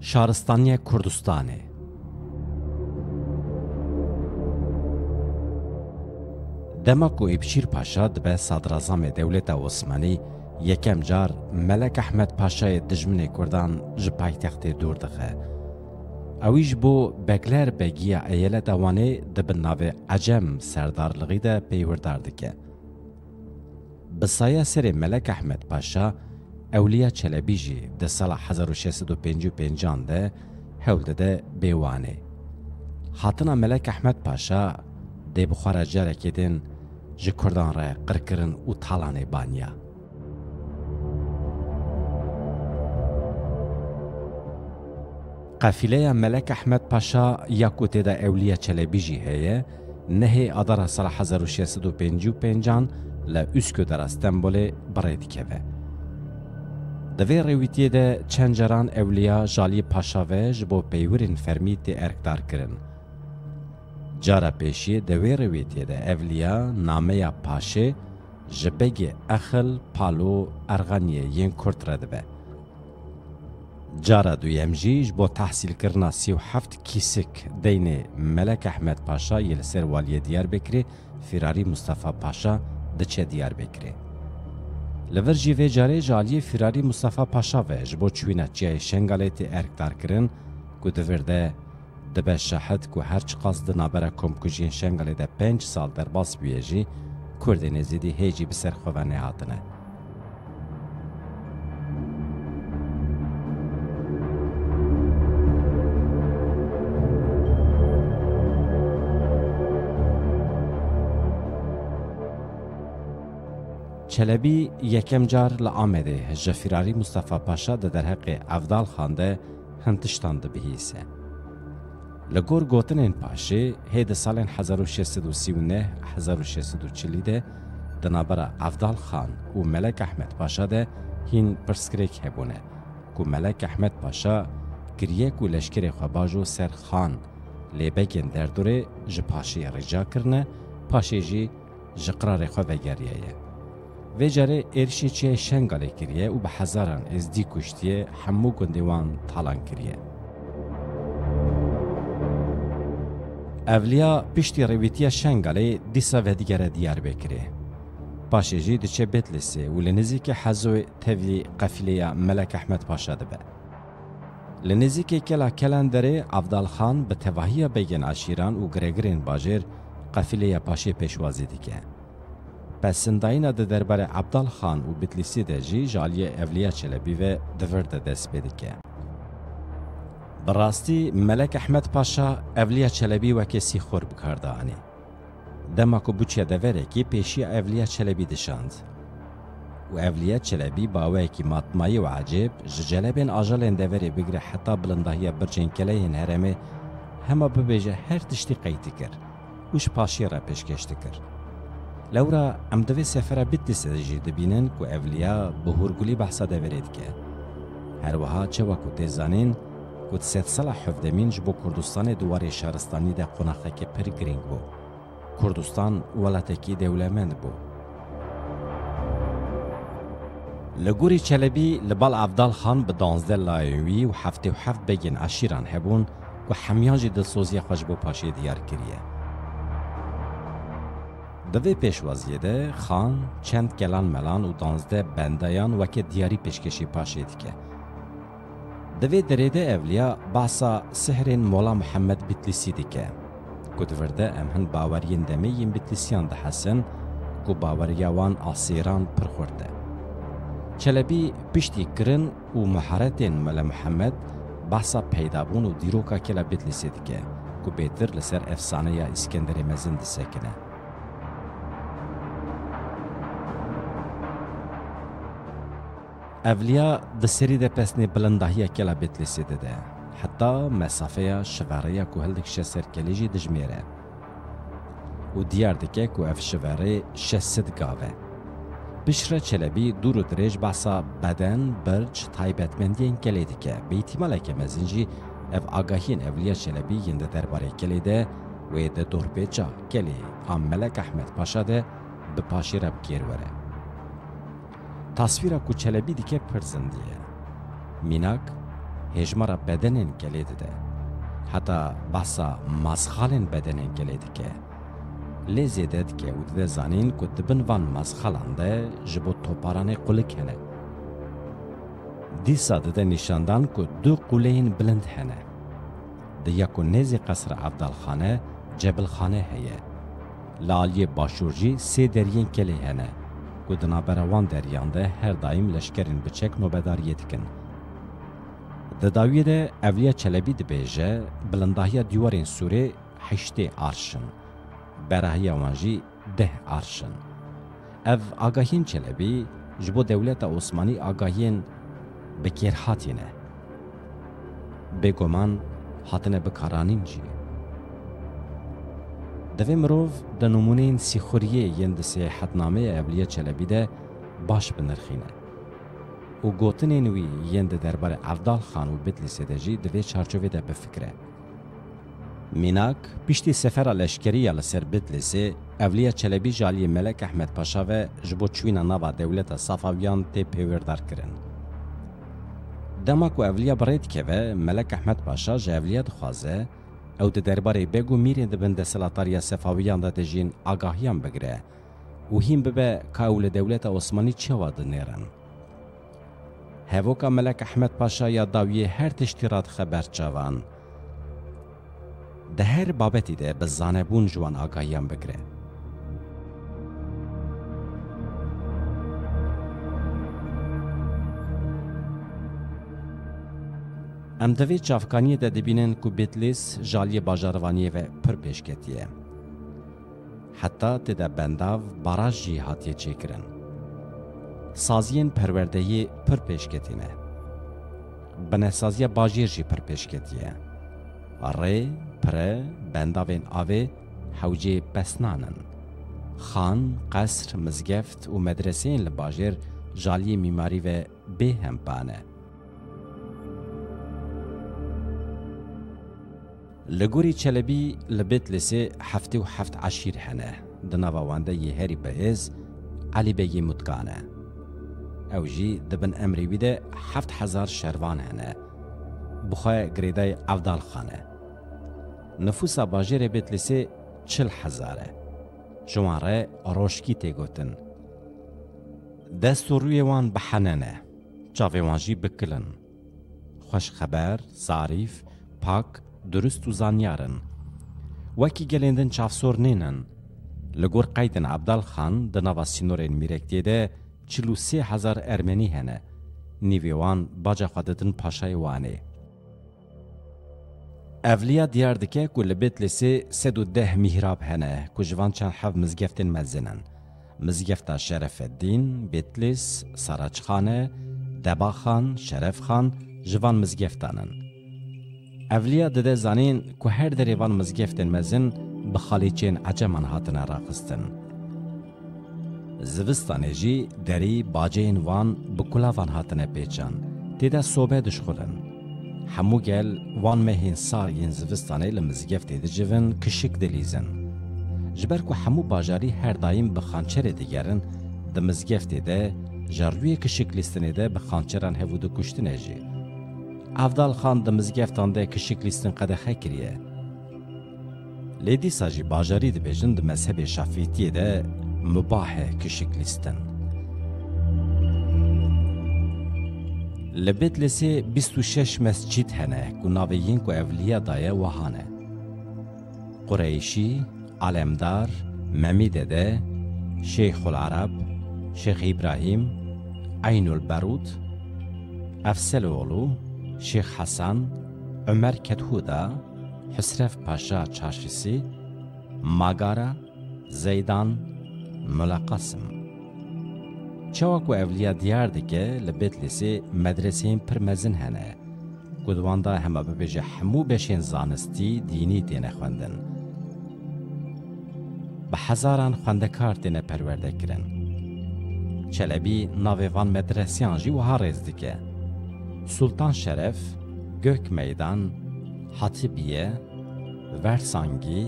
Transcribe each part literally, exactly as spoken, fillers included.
Şaristaniya Kurdistanê. Dema ku Îpşîr Paşa dibe sadrazamê dewleta Osmanî, yekem car Melek Ehmed Paşayê dijminê Kurdan ji paytextê dûr dixe. Ewî ji bo Begler Begiya eyaleta Wanê di bin navê Ecem serdarlixî de peywirdar dike. Bi saya serê Melek Ehmed Paşa, Ewliya Çelebî jî di sala hezar û şeş sed û pêncî û pêncan de hewl dide bê Wanê. Hatina Melek Ehmed Paşa dê bi xwe re carekê din ji Kurdan re qirkirin û talanê baniya. Qefîleya Melek Ehmed Paşa ya ku tê de Ewliya Çelebî jî heye, nehê Adara sala hezar û şeş sed û pêncî û pêncan li Üsküdar'a Stenbolê bi rê dikeve. Di vê rêwîtiyê de çend caran Ewliya ji aliyê Paşa ve ji bo peywirên fermî tê erkdarkirin. Cara pêşiyê di wê rêwîtiyê de Ewliya nameya Paşê ji begê Exil, Palo, Erxaniyê yên Kurd re dibe. Cara duyem jî ji bo tehsîlkirina sî û heft kîsik deynê Melek Ehmed Paşa yê li ser waliyê Diyarbekirê Fîrarî Mustafa Paşa diçe Diyarbekirê. Li vir jî vê carê ji aliyê Fîrarî Mustafa Paşa ve ji bo çûyîna Çiyayê Şengalê tê erkdarkirin ku di vir de dibe şahid ku her çiqas di navbera komkujiyên Şengalê de pênc sal derbas bûye jî, Kurdên Êzidî hê jî bi ser xwe ve nehatine. Çelebî yekem car li Amedê ji Fîrarî Mustafa Paşa di derheqê Evdal Xan de hin tiştan dibihîse. Li gor gotinên Paşê, hê di salên hezar û şeş sed û sî û neh hezar û şeş sed û çilî de di navbera Evdal Xan û Melek Ehmed Paşa de hîn pirsgirêk hebûne ku Melek Ehmed Paşa kiriye ku leşkerê xwe bajo ser Xan, lê begên derdorê ji Paşê rica kirine, Paşê jî ji qirarê xwe vegeriyaye. Vê carê êrişê Çiyayê Şengalê kiriye û bi hezaran Êzdî kuştiye, hemû gundê wan talan kiriye. Evliya piştî rêwîtiya Şengalê dîsa vedigere Diyarbekirê. Paşê jî diçe Betlîsê û li nêzîkê Hezoyê tevlî qefîleya Melek Ehmed Paşa dibe. Li nêzîkê Kela Kelenderê Evdal Xan bi tevahiya begên eşîran û giregirên bajêr qefîleya Paşê pêşwazî dike. Pesindayîna di derbarê Evdal Xan û Bitlîsî de jî ji aliyê Evliya Çelebî ve di vir de dest pê dike. Bi rastî Melek Ehmed Paşa Evliya Çelebî weke sîxor bi kar dianî. Dema ku bûçiya deverekî pêşiya Evliya Çelebî dişand. Û Evliya Çelebî bi awayekî matmayî û ecêb ji celebên ajalên deverê bigire heta bilindahiya bircên keleyên herêmê hema bibêje her tiştî qeyd dikir û ji Paşê re pêşkêş dikir. Lewra em di vê sefera Bitlîsê de jî dibînin ku Evliya bi hûrgulî behsa deverê dike. Her wiha çawa ku tê zanîn ku di sedsala hevdemîn ji bo Kurdistanê di warê şaristanî de qonaxeke pir girîng bû. Kurdistan welatekî dewlemend bû. Li gorî Çelebî li bal Evdal Xan bi danzdeh layên wî û heftê û heft begên eşîran hebûn ku hemiyan jî dilsoziya xwe ji bo Paşê diyar kiriye. Di vê pêşwaziyê de Xan çend kelan melan û danzdeh bendayan weke diyarî pêşkêşî Paşê dike. Di vê derê de Evliya behsa sihrên Mola Muhammed Bitlîsî dike, ku di vir de em hin baweriyên demê yên Bitlîsiyan dihesin, ku baweriya wan a sêran pir xurt e. Çelebî piştî kirin û miharetên Mola Muhammed behsa peydabûn û dîroka Kela Bitlîsê dike, ku bêtir li ser efsaneya Îskenderê Mezin disekine. Evliya di serî de pesnê bilindahiya Kela Betlîsê dide, heta mesafeya şivereya ku hildikişe ser kelê jî dijmêre û diyar dike ku ev şivere şeş sed gav e. Piştre Çelebî dûr û dirêj behsa beden, birc, taybetmendiyên kelê dike. Bi îhtîmaleke mezin jî ev agahiyên Evliya Çelebî yên di derbarê kelê de wê di dorpêça kelê a Melek Ehmed Paşa de bi paşê re bi kêr were. Tasvîra ku Çelebî dike pir zindî ye. Mînak, hêjmara bedenên gelê dide. Heta behsa mazxalên bedenên gelê dike. Lê zêde dike û dide zanîn ku di bin van mazxalan de ji bo toparanê qulik hene. Dîsa dide nîşandan ku du qûleyên bilind hene. Di ya ku nêzî Qesra Evdalxan e, Cebilxane heye. Li aliyê başûr jî sê deriyên kelê hene ku di navbera wan deriyan de her daîm leşkerên biçek nobedariyê dikin. Di dawiyê de Evliya Çelebî dibêje, bilindahiya dîwarên sûrê heştê arş in, berahiya wan jî deh arş in. Ev agahiyên Çelebî ji bo dewleta Osmanî agahiyên bikêrhatî ne. Bêguman hatine bikaranîn jî. Divê mirov di nimûneyên sîxuriyê yên di Seyahetnameya Evliya Çelebî de baş binirxîne û gotinên wî yên di derbarê Evdalxan û Bitlîsê de jî di vê çarçovê de bifikire. Mînak, piştî sefera leşkerî ya li ser Bitlîsê, Evliya Çelebî ji aliyê Melek Ehmed Paşa ve ji bo çûyîna nava dewleta Safawiyan tê pêwêrdarkirin. Dema ku Evliya bi rê dikeve, Melek Ehmed Paşa ji Evliya dixwaze, ew di derbarê beg û mîrên di bin desthilatdariya Sefawiyan de dijîn agahiyan bigire û hîn bibe ka ew li dewleta Osmanî çawa dinêrin. Hevoka Melek Ehmed Paşa ya dawiyê her tiştî radixe ber çavan. Di her babetî de bi zanebûn ji wan agahiyan bigire. Em di vê çavkaniyê de dibînin ku Bitlîs ji aliyê bajarvaniyê ve pir pêşketî ye. Heta tê de bendav, baraj jî hatiye çêkirin. Saziyên perwerdeyê pir pêşketî ne. Binesaziya bajêr jî pir pêşketî ye. Rê, pire, bendavên avê hewceyê pesnan in. Xan, qesr, mizgeft û medreseyên li bajêr ji aliyê mîmarî ve bêhempa ne. Li gorî Çelebî li Bitlîsê heftê û heft eşîr hene. Di nava wan de yê herî bihêz Elî Begî Mutkan e. Ew jî di bin emrê wî de heft hezar şervan hene. Bi xwe girêdayî Evdalxan e. Nifûsa bajêrê Bitlîsê çil hezar e. Ji wan re Roşkî tê gotin. Dest û rûyê wan bi hene ne. Çavê wan jî bi kil in. Xweşxeber, zarîf, pak, durist û zanyar in. Wekî gelên din çavsor nînin. Li gor qeydên Evdalxan di nava sînorên Mîrektiyê de çil û sê hezar Ermenî hene. Nîvê wan baca xwe didin paşayê Wanê. Evliya diyar dike ku li Bitlîsê sed û deh mîhrab hene ku ji van çend heb mizgeftên mezin in. Mizgefta Şerefeddîn, Bitlîs, Saraçxane, Debaxan, Şerefxan ji van mizgeftan in. Evliya dide zanîn ku her derê van mizgeftên mezin bi xalîçeyên Eceman hatine raxistin. Zivistanê jî derî baceyên wan bi kulavan hatine pêçan, tê de sobe dişxulin. Hemû gel wan mehên sar yên zivistanê li mizgeftê dicivin, kişik dilîzin. Ji ber ku hemû bajarî her daîm bi xançerê digerin, di mizgeftê de, ji rûyê kişik lîstinê de bi xançeran hev û dikuştine jî. Evdal Xan di mizgeftan de kişik lîstin qedexe kiriye. Lê dîsa jî bajarî dibêjin di mezhebê şafîtiyê de mubah e kişik lîstin. Li Bitlîsê bîst û şeş mescîd hene ku navê yên ku Evliya daye wiha ne: Qureyşî, Alemdar, Memî Dede, Şeyxul Arab, Şeyx Îbrahîm, Eynul Berûd, Efseloğlu, Şeyx Hasan, Ömer Kethuda, Husrev Paşa Çarşisi, Magara, Zeydan, Mula Qasim. Çawa ku Evliya diyar dike, li Bitlîsê medreseyên pir mezin hene, ku di wan de hema bibêje hemû beşên zanistî, dînî têne xwendin. Bi hezaran xwendekar têne perwerde kirin. Çelebî navê van medresiyan jî wiha rêz dike: Sultan Şeref, Gök Meydan, Hatibiye, Versangî,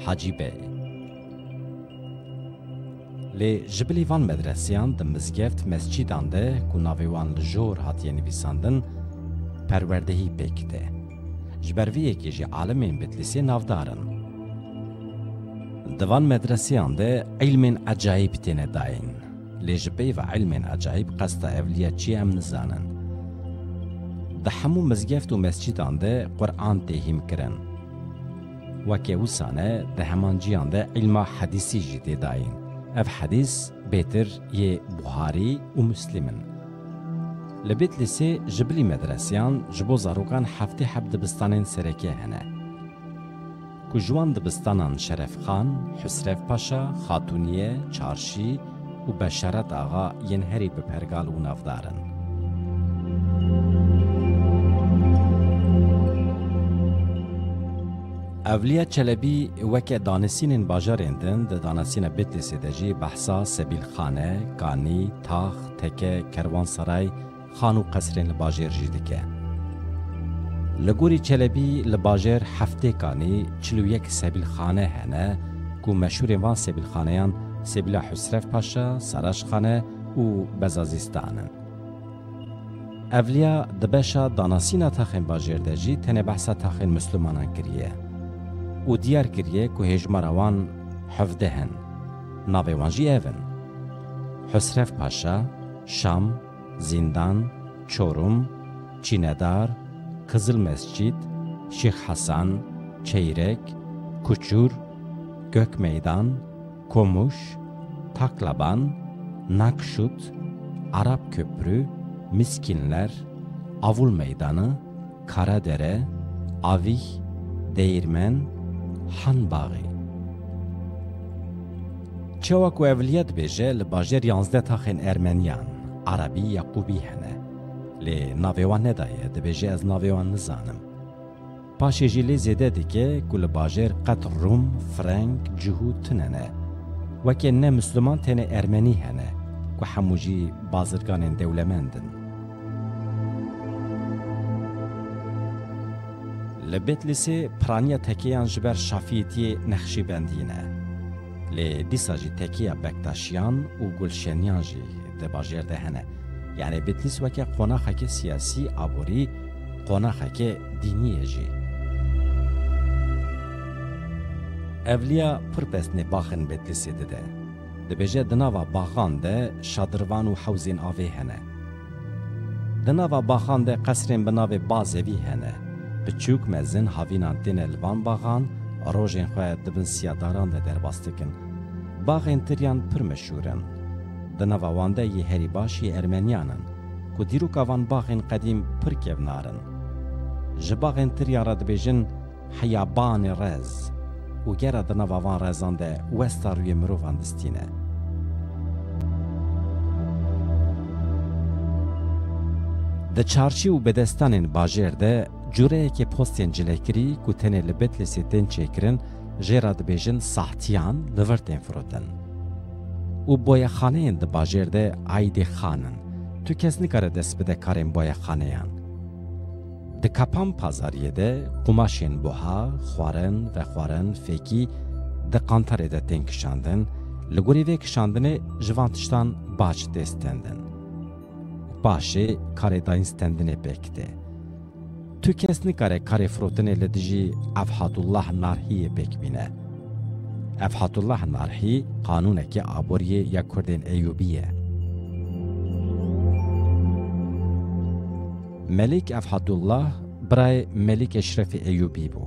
Hacî Bey. Lê ji bilî van medresiyan di mizgeft, mescîdan de ku navê wan li jor hatiye nivîsandin, perwerdehî pêk tê. Ji ber vê yekê jî alimên Bitlîsê navdar in. Di van medreseyan de îlmên ecayîb têne dayîn. Lê ji peyva îlmên ecayîb qesta evliya çi ye em nizanin. Di hemû mizgeft û mescîdan de Quran tê hîmkirin. Weke wisa ne, di heman ciyan de îlma hedîsî jî tê dayîn. Ev hedîs bêtir yê Buharî û Muslim in. Li Bitlîsê ji bilî medreseyan ji bo zarokan heftê heb dibistanên sereke hene. Ku ji wan dibistanan Şerefxan, Husrev Paşa, Xatuniye, Çarşî û Beşaret Axa yên herî bi pergal û navdar in. Evliya Çelebî weke danasînên bajarên din di danasîna Bitlîsê de jî behsa sebîlxane, kanî, tax, teke, kerwansaray, xan û qesrên li bajêr jî dike. Li gorî Çelebî li bajêr heftê kanî çil û yek sebîlxane hene ku meşhûrên van sebîlxaneyan Sebîla Husrev Paşa, Saraçxane û Bezazîstan in. Evliya di beşa danasîna taxên bajêr de jî tenê behsa taxên Mislimanan kiriye û diyar kiriye ku hêjmara wan hevdeh in. Navê wan jî ev in: Husrev Paşa, Şam, Zîndan, Çorum, Çînedar, Qizil Mescîd, Şêx Hesan, Çeyrek, Kuçur, Gökmeydan, Komûş, Taklaban, Nakşut, Arap Köprü, Miskînler, Avul Meydanı, Karadere, Avî, Değirmen, Han Bağı. Çawa ku evliya dibêje, li bajêr yanzdeh taxên Ermeniyan, Arabî, Yaqûbî hene. Lê navê wan nedaye, dibêje ez navê wan nizanim. Paşê jî lê zêde dike ku li bajêr qet Rûm, Freng, Cihû tune ne. Weke ne Misliman tenê Ermenî hene ku hemû jî bazirganên dewlemend in. Li Bitlîsê piraniya tekeyan ji ber Şafîyetiyê Nexşîbendî ne. Lê dîsa jî tekeya Bektaşiyan û Gulşeniyan jî di bajêr de hene. Yanî Bitlîs weke qonaxeke siyasî, aborî, qonaxeke dînî ye jî. Evliya pir pesnê baxên Bitlîsê dide. Dibêje di nava baxan de şadirvan û hewzên avê hene. Di nava baxan de qesrên bi navê Bazevî hene. Biçûk mezin havînan têne li van baxan, rojên xwe di bin siya daran de derbas dikin. Baxên tiryan pir meşhûr in. Di nava wan de yê herî baş yê Ermeniyan in, ku dîroka van baxên qedîm pir kevnar in. Ji baxên tiryan re dibêjin Heyabanê Rez û gera di nava van rezan de westa rûyê mirovan distîne. Di çarşî û bedestanên bajêr de cureyekê postên cilekirî ku tenê li Bitlîsê tên çêkirin, jê re dibêjin sahtiyan, li vir tên firotin. Û boyexaneyên di bajêr de aîdê xan in. Tu kes nikare dest bide karên boyexaneyan. Di Kapan Pazariyê de qumaşên buha, xwarin, vexwarin, fêkî di qantarê de tên kişandin, li gorî vê kişandinê ji van tiştan bac tê stendin. Paşê karê dayîn stendinê pêk tê. Tu kes nikare karê firotinê li dijî Efhadullah Narhiyê pêk bîne. Efhadullah Narhî qanûnekî aboriyê ya Kurdên Eyûbî ye. Melik Efhadullah birayê Melik Eşrefê Eyûbî bû.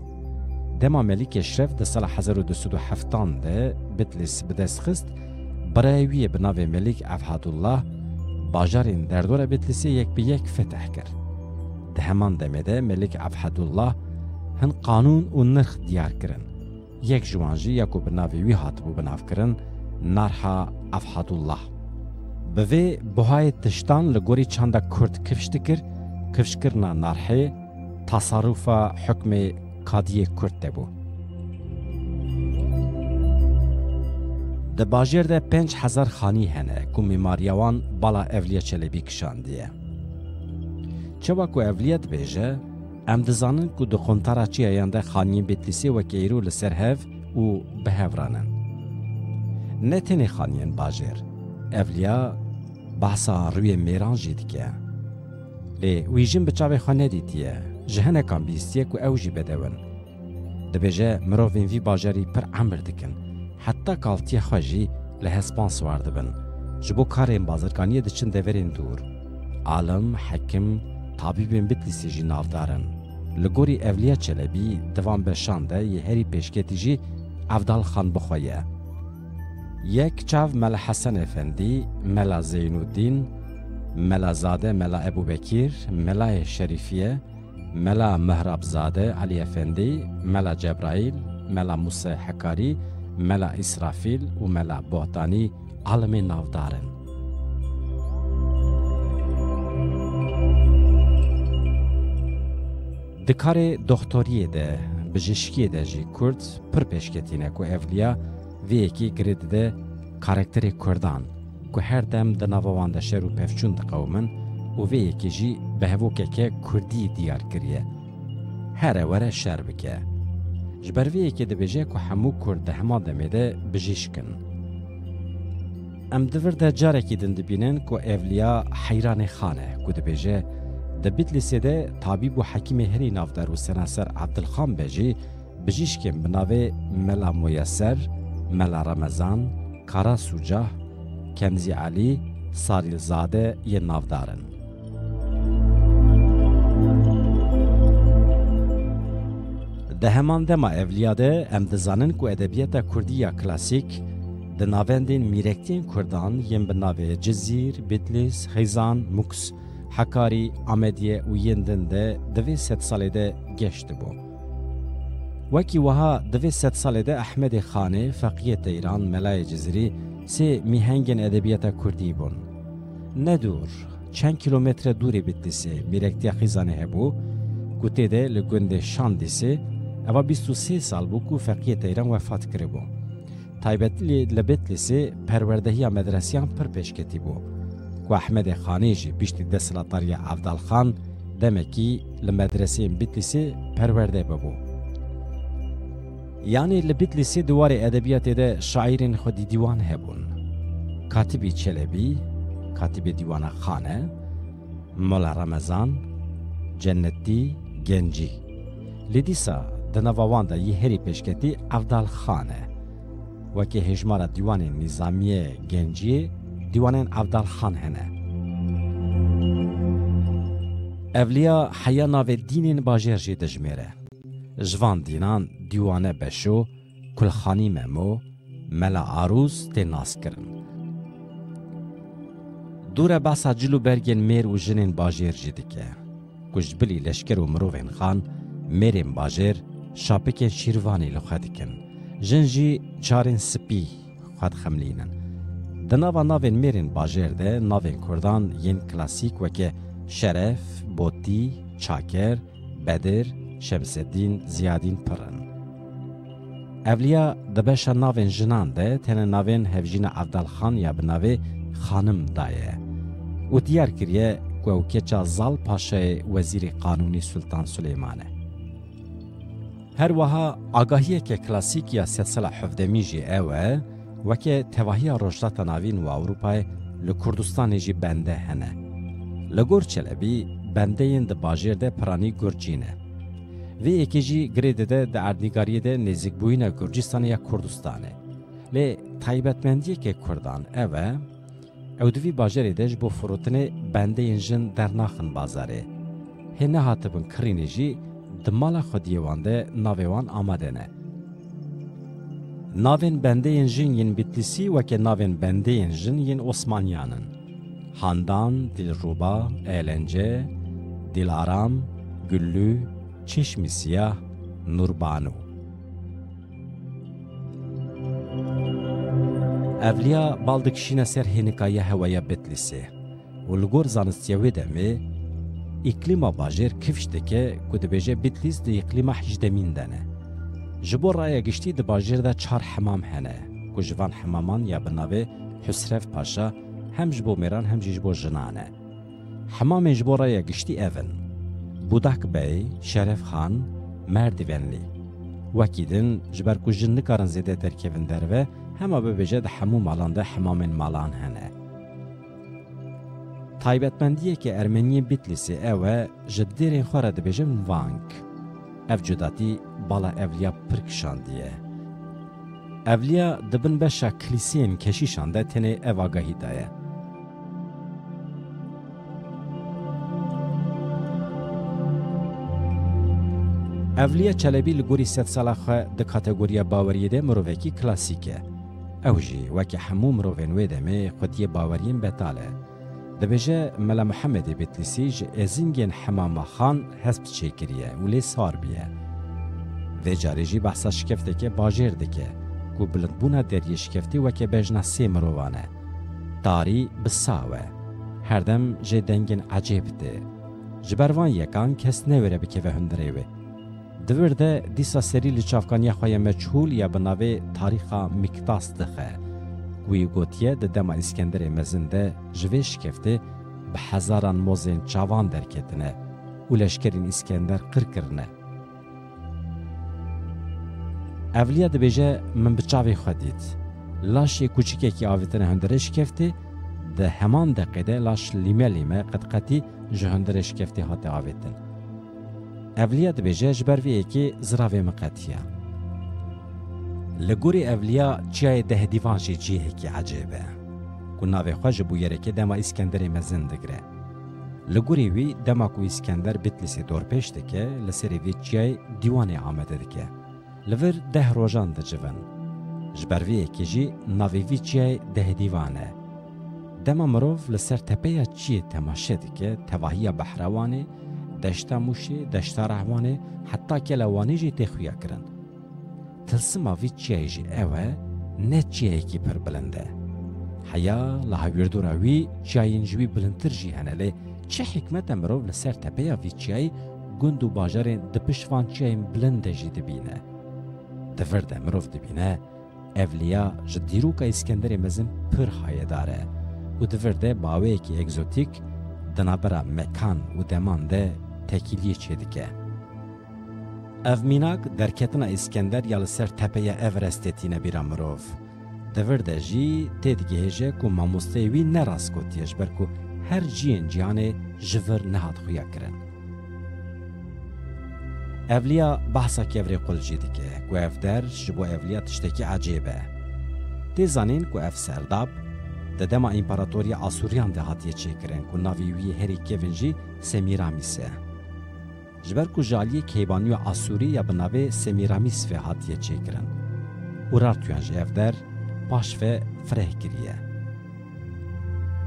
Dema Melik Eşref di sala hezar û du sed û heftan de Bitlîs bi dest xist, birayê wî yê bi navê Melik Efhadullah bajarên derdora Bitlîsê yek bi yek fetih kir. Di heman demê de Melik Efhadullah hin qanûn û nirx diyar kirin. Yek ji wan jî ya ku bi navê wî hatibû binavkirin, Narha Efhadullah. Bi vê buhayê tiştan li gorî çanda Kurd kifş dikir, kifşkirina Narhê tasarrufa hukmê kadiyê Kurd de bû. Di bajêr de pênc hezar xanî hene ku mîmariya wan bala Evliya Çelebî kişandiye. Çawa ku Evliya dibêje, em dizanin ku di quntara çiyayan de xaniyên Bitlîsê weke îro li ser hev û bi hev re ne. Ne tenê xaniyên bajêr, Evliya behsa rûyê mêran jî dike. Lê wî jin bi çavê xwe nedîtiye, ji hinekan bihîstiye ku ew jî bedew in. Dibêje, mirovên vî bajarî pir emir dikin, heta kaltiya xwe jî li hespan siwar dibin. Ji bo karên bazirganiyê diçin deverên dûr. Alim, hekim, tabîbên Bitlîsê jî navdar in. Li gorî Evliya Çelebî di van beşan de yê herî pêşketî jî Evdal Xan bi xwe ye. Yek çav Mela Hesen Efendî, Mela Zeynûdîn, Mela Zade Mela Ebûbekîr, Melayê Şerîfiye, Mela Mihrabzade Elî Efendî, Mela Cebraîl, Mela Mûse Hekarî, Mela Îsrafîl û Mela Bohtanî alimên navdar in. Di karê doxtoriyê de, bijîşkiyê de jî Kurd pir pêşketî ne ku Evliya vê yekê girê dide karakterê Kurdan ku her dem di nava wan de şer û pevçûn diqewimin û vê yekê jî bi hevokeke Kurdî diyar kiriye. Here were şer bike. Ji ber vê yekê dibêje ku hemû Kurd di heman demê de bijîşk in. Em di vir de carekî din dibînin ku Evliya Heyranê Xan e ku dibêje, di Bitlîsê de tabîb û hekîmê herî navdar û seranser Evdilxan be jî bijîşkên bi navê Mela Muyeser, Mela Remezan, Kara Sûcah, Kemzî Elî, Sarîlzade yên navdar in. Di heman dema Evliya de em dizanin ku edebiyata kurdî ya klasîk di navendên mîrektiyên kurdan yên bi navê Cizîr, Bitlîs, Xeyzan, Muks, Hekarî, Amediye û yên din de di vê sedsalê de geş dibû. Wekî wiha di vê sedsalê de Ehmedê Xanê, Feqiyê Teyran, Melayê Cizirî sê mîhengên edebiyata kurdî bûn. Ne dûr, çend kîlometre dûrê Bitlîsê mîrektiya Xîzanê hebû ku tê de li gundê Şandîsê, eva bîst û sê sal bû ku Feqiyê Teyran wefat kiribû. Taybetî li Bitlîsê perwerdehiya medresiyan pir pêşketî bû, ku Ehmedê Xanî jî piştî desthilatdariya Evdal Xan demekî li medreseyên Bitlîsê perwerde bibû. Yanî li Bitlîsê di warê edebiyatê de şaîrên xwedî dîwan hebûn. Katibî Çelebî, katibê dîwana Xan e, Mola Remezan, Cennetî, Gencî. Lê dîsa di nava wan de yê herî pêşketî Evdal Xan e. Wekî hêjmara dîwanên Nîzamiye Genciyê dîwanên Evdal Xan hene. Evliya heya navê dînên bajêr jî dijmêre. Ji van dînan dîwane Beşo, Kulxanî Memo, Mela Arûz tê naskirin. Dûre behsa cil û bergên mêr û jinên bajêr jî dike, ku ji bilî leşker û mirovên xan mêrên bajêr şapikên şîrvanî li xwe dikin, jin jî çarên spî xwe dixemilînin. Di nava navên mêrên bajêr de navên kurdan yên klasîk weke Şeref, Botî, Çaker, Bedir, Şemseddîn, Ziyadîn pir in. Evliya di beşa navên jinan de tenê navên hevjîna Evdal Xan ya bi navê Xanim daye û diyar kiriye ku ew keça Zal Paşayê wezîrê qanûnî Sultan Suleyman e. Her wiha agahiyeke klasîk ya sedsala hevdemî jî ew e, weke tevahiya Rojhilata Navîn û Ewropayê li Kurdistanê jî bende hene. Li gor Çelebî bendeyên di bajêr de piranî gurcî ne. Vê yekê jî girê dide di erdnîgariyê de nêzîkbûyîna Gurcistanê ya Kurdistanê. Lê taybetmendiyeke kurdan ev e, ew di vî bajarê de ji bo firotinê bendeyên jin dernaxin bazarê. Hê nehatibin kirînê jî di mala xwediyê wan de navê wan amade ne. Navên bendeyên jin yên Bitlîsî weke navên bendeyên jin yên Osmaniyan in. Handan, Dilrûba, Elence, Dilaram, Güllü, Çeşmî Siyah, Nurbanu. Evliya bal dikişîne ser hênikaya hewaya Bitlîsê û li gor zanistiya wê demê, îklîma bajêr kifş dike ku dibêje Bitlîs di îklîma hejdemîn de ne. Ji bo raya giştî di bajêr de çar hemam hene ku ji van hemaman ya bi navê Husrev Paşa hem ji bo mêran hem jî ji bo jinan e. Hemamên ji bo raya giştî ev in: Budak Bey, Şeref Xan, Merdîvenlî. Wekî din, ji ber ku jin nikarin zêde derkevin derve, hema bibêje di hemû malan de hemamên malan hene. Taybetmendiyeke Ermeniyên Bitlîsê ew e, ji dêrên xwe re dibêjin Vang. Ev cudatî bala Evliya pir kişandiye. Evliya di bin beşa kilîseyên keşîşan de tenê ev agahî daye. Evliya Çelebî li gorî sedsala xwe di kategoriya baweriyê de mirovekî klasîk e. Ew jî weke hemû mirovên wê demê xwediyê baweriyên betal e. Dibêje Mela Muhemmedê Bitlîsî ji êzingên Hemama Xan hesp çêkiriye û lê sar bûye. Vê carê jî behsa şikefteke bajêr dike ku bilindbûna deriyê şikeftî weke bejna sê mirovan e. Tarî bi saw e. Herdem jê dengên ecêb tê. Ji ber van yekan kes newêre bikeve hundirê wê. Di vir de dîsa serî li çavkaniya xwe ya meçhûl ya bi navê Tarîxa Mîktas dixe. Wî gotiye di dema Îskenderê Mezin de ji vê şikeftê bi hezaran mozên çavan derketine û leşkerên Îskender qir kirine. Evliya dibêje, min bi çavê xwe dît. Laşê kûçikekî avêtine hundirê şikeftê, di heman deqê de laş lîme lîme qetqetî ji hundirê şikeftê hate avêtin. Evliya dibêje, ji ber vê yekê ziravê min qetiya. Li gorî Evliya çiyayê Dehdîvan jî cihekî ecêb e, ku navê xwe ji bûyerekê dema Îskenderê Mezin digire. Li gorî wî dema ku Îskender Bitlîsê dorpêç dike, li serê vê çiyayê dîwanê amade dike. Li vir deh rojan dicivin. Ji ber vê yekê jî navê vî çiyayê Dehdîvan e. Dema mirov li ser tepeya çiyê temaşe dike, tevahiya Behrewanê, deşta Mûşê, deşta Rehwanê, heta Kela Wanê jî tê xuya kirin. Tilsima vî çiyayê jî ew e, ne çiyayekî pir bilind e. Heya li hawîrdora wî çiyayên ji wî bilindtir jî hene, lê çi hikmet e mirov li ser tepeya vî çiyayê gund û bajarên di pişt van çiyayên bilind de jî dibîne? Di vir de mirov dibîne, Evliya ji dîroka Îskenderê Mezin pir hayedar e û di vir de bi awayekî egzotîk di navbera mekan û deman de tekîliyê çêdike. Ev mînak derketina Îskender ya li ser tepeya Everestê tîne bîra mirov. Di vir de jî têdigihêje ku mamosteyê wî ne rast gotiye, ji ber ku her ciyên cîhanê ji vir nehat xuya kirin. Evliya behsa Kevrê Qul jî dike, ku ev der ji bo Evliya tiştekî ecêb e. Tê zanîn ku ev serdab di dema Împaratoriya Asûriyan de hatiye çêkirin, ku navê wî yê herî kevin jî Semîramîs e. Ji ber ku ji aliyê keybaniya Asûrî ya bi navê Semîramîs ve hatiye çêkirin. Urartuyan jî ev der paş ve fireh kiriye.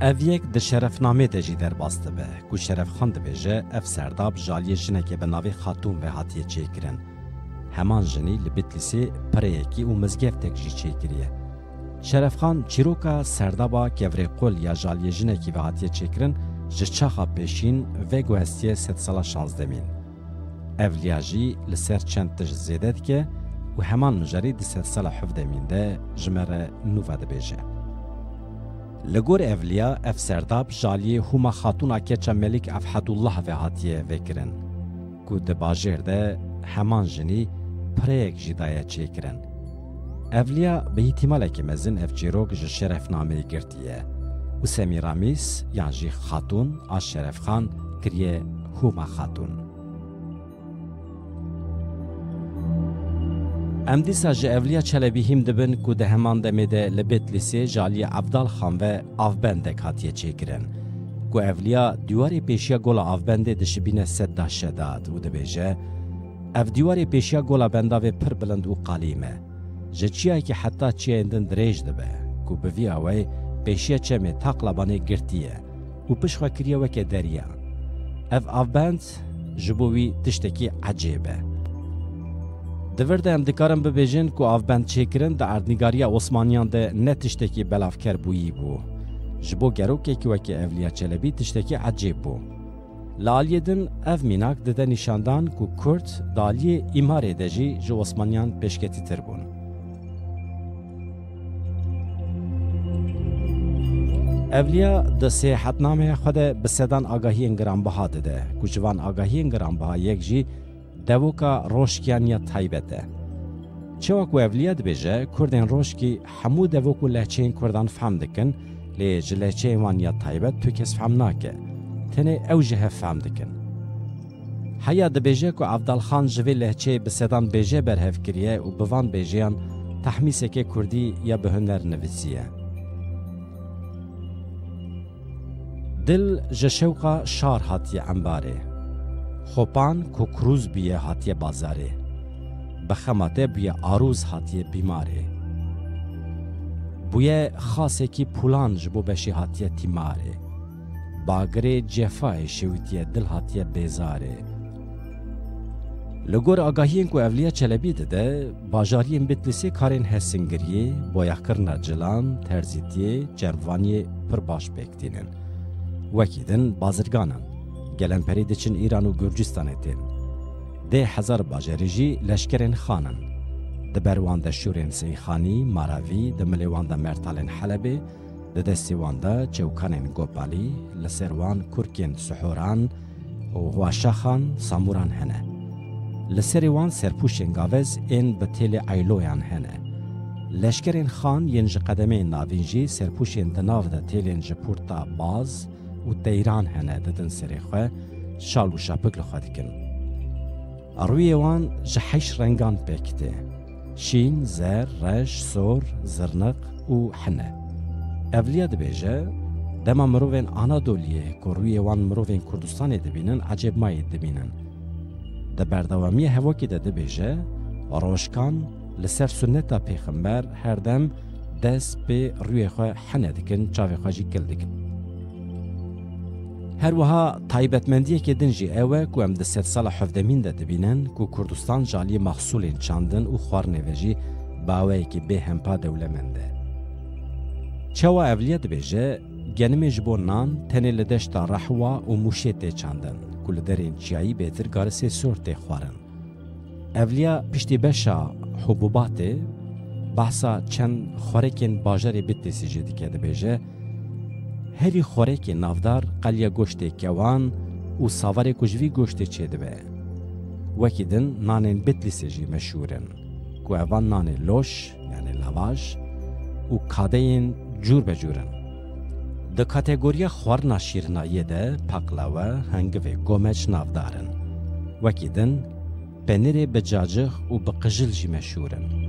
Ev yek di Şerefnamê de jî derbas dibe, ku Şerefxan dibêje, ev serdab ji aliyê jinekê bi navê Xatûn ve hatiye çêkirin. Heman jinî li Bitlîsê pireyekî û mizgeftek jî çêkiriye. Şerefxan çîroka serdaba Kevrê Qul ya ji aliyê jinekî ve hatiye çêkirin, ji çaxa pêşîn veguhestiye sedsala şazdemîn. Evliya jî li ser çend tişt zêde dike û heman mijarî di sedsala hevdemîn de ji me re nû ve dibêje. Li gor Evliya ev serdab ji aliyê Hûma Xatûna keça Melîk Efhedullah ve hatiye vekirin, ku di bajêr de heman jinî pireyek jî daye çêkirin. Evliya bi îhtimalekî mezin ev çîrok ji Şerefnameyê girtiye û Semîramîs yan jî Xatûn a Şerefxan kiriye Hûma Xatûn. Em dîsa ji Evliya Çelebî hîm dibin ku di heman demê de li Bitlîsê ji aliyê Evdal Xan ve avbendek hatiye çêkirin, ku Evliya dîwarê pêşiya gola avbendê dişibîne sedda Şedat û dibêje, ev dîwarê pêşiya gola bendavê pir bilind û qalîm e. Ji çiyayekî heta çiyayên din dirêj dibe, ku bi vî awayî pêşiya çemê Taqlabanê girtî ye û pişt xwe kiriye weke derya. Ev avbend ji bo wî tiştekî ecêb e. Di vir de em dikarin bibêjin ku avbend çêkirin di erdnîgariya Osmaniyan de ne tiştekî belavker bûyî bû. Ji bo gerokekî weke Evliya Çelebî tiştekî ecêb bû. Li aliyê din ev mînak dide nîşandan ku Kurd di aliyê îmarê de jî ji Osmaniyan pêşketîtir bûn. Evliya di seyahetnameya xwe de bi sedan agahiyên giranbiha dide, ku ji van agahiyên giranbiha yek jî devoka Roşkiyan ya taybet e. Çawa ku Evliya dibêje, Kurdên Roşkî hemû devok û lehçeyên Kurdan fehm dikin, Ê ji lehçeyên wan ya taybet tu kes fehm nake. Tenê ew ji hev fehm dikin. Heya dibêje ku Evdalxan ji vê lehçeyê bi sedan bêje berhev kiriye û bi van bêjeyan tehmîsekê kurdî ya bi huner nivîsiye. Dil ji şewqa şar hatiye embarê. Xopan ku krûz bûye hatiye bazarê. Bi xema te bûye arûz hatiye bîmarê. Bûye xasekî pûlan ji bo beşê hatiye tîmarê. Bagirê cefayê şewitiye dil hatiye bêzarê. Li gor agahiyên ku Evliya Çelebî dide, bajariyên Bitlîsê karên hesingiriyê, boyaxkirina cilan, terzîtiyê, çermvaniyê pir baş pêk tînin. Wekî din bazirgan in. Gelemperî diçin Îran û Gurcistanê tên. Dê hezar bajarî jî leşkerên xan in. Di ber wan de şûrên Seyxanî, Maravî, di milê wan de mertalên Helebê, di destê wan de çewkanên Gopalî, li ser wan kurkên Sihoran û Hwaşaxan, Samûran hene. Li serê wan serpûşên gavez ên bi têlê eyloyan hene. Leşkerên xan yên ji qedemeyên navîn jî serpûşên di nav de têlên ji pûrta baz û teyran hene, didin serê xwe, şal û şapik li xwe dikin. Rûyê wan ji heşt rengan pêk tê. Şîn, zer, reş, sor, zirniq û hine. Evliya dibêje, dema mirovên Anadoliyê ku rûyê wan mirovên Kurdistanê dibînin, ecêbmayî dibînin. Di berdewamiya hevokê de dibêje, rojkan li ser sunneta pêxember her dem dest pê rûyê xwe hene dikin, çavê xwe jî kil dikin. Her wiha taybetmendiyekê din jî ew e ku em di sedsala hevdemîn de dibînin ku Kurdistan ji aliyê mexsûlên çandin û xwarinê ve jî bi awayekî bêhempa dewlemend e. Çawa Evliya dibêje, genimê ji bo nan tenê li deşta Rehwa û Mûşê tê çandin ku li derên çiyayî bêtir garisê sor tê xwarin. Evliya piştî beşa hubûbatê behsa çend xwarekên bajarê Bitlîsê jî dike, dibêje, herî xwarekê navdar qeliya goştê kewan û savarê ku ji vî goştê çêdibe. Wekî din nanên Bitlîsê jî meşhûr in, ku evan nanê loş, yanî lavaj, û kadeyên cûr be cûr in. Di kategoriya xwarina şîrinayiyê de paqlawe, hengivê gomeç navdar in. Wekî din, penîrê bi cacix û bi qijil jî meşhûr in.